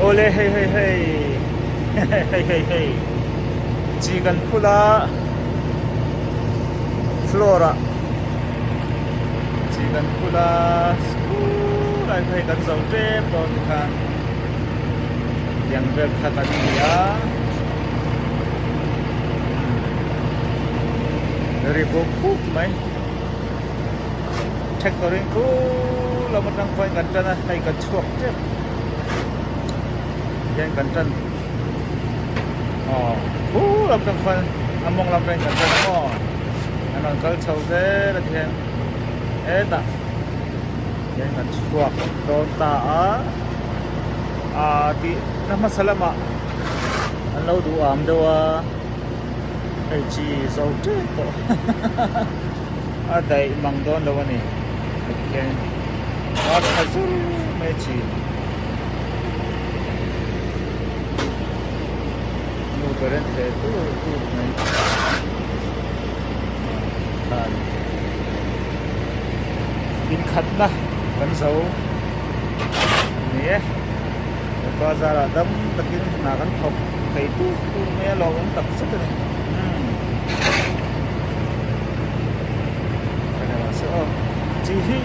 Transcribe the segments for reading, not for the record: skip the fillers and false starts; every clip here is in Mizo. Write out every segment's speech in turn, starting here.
Awle hei hei hei hei hei hei chi kan phul a floor ah chi kan phul a school ah hei kan zo tep dawn tikhan tiang vel kha kan ni a ri bawk khup mai. Tractor in khu lam atang pawhin kan tan a hei kan chhuak tep hian kan tan aw khu lam atang khuan a mawng lam atangin kan tan a maw an rawn kal chho zel a tihian hetah hian kan chhuak dawn ta a ah tih na hmasa lamah an lo duh am deuh a hei chi zo tep tawh. A daih mang dawn lo a ni tikhian a tha zur mai a chin nu ber an theh tur tur mai khan inkhatna kan zo ni e bazar ah dam takin hna kan thawk thei tur tur mai a lawmawm tak zet a ni. Chi hi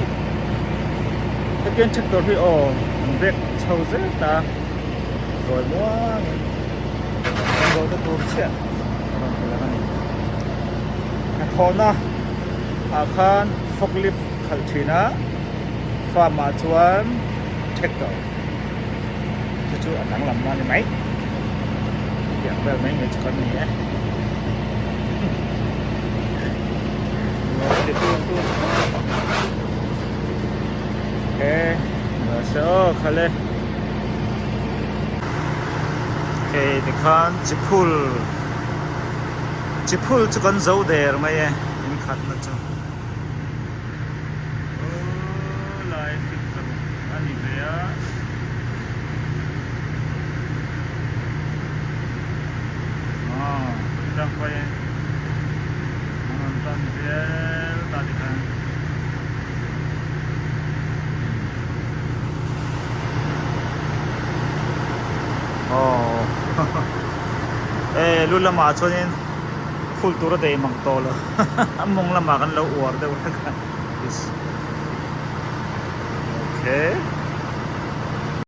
hetiang tractor hi aw an brake chho zel ta zawi muangin an zawhna tur chiah a rawn ti lang a ni. Hnathawhna ah khan forklift khalh thin a farm ah chuan tractor chu chu a danglam na a ni mai tiang vel mai mai chu kan ni e. Hei tikhan chiphul chiphul chu kan zo der mai e in khat na chu lai a ni ve a. E lu lamah chuanin phul tur a dei mang tawh lo a mawng lamah kan lo uar deuh hlek a okay.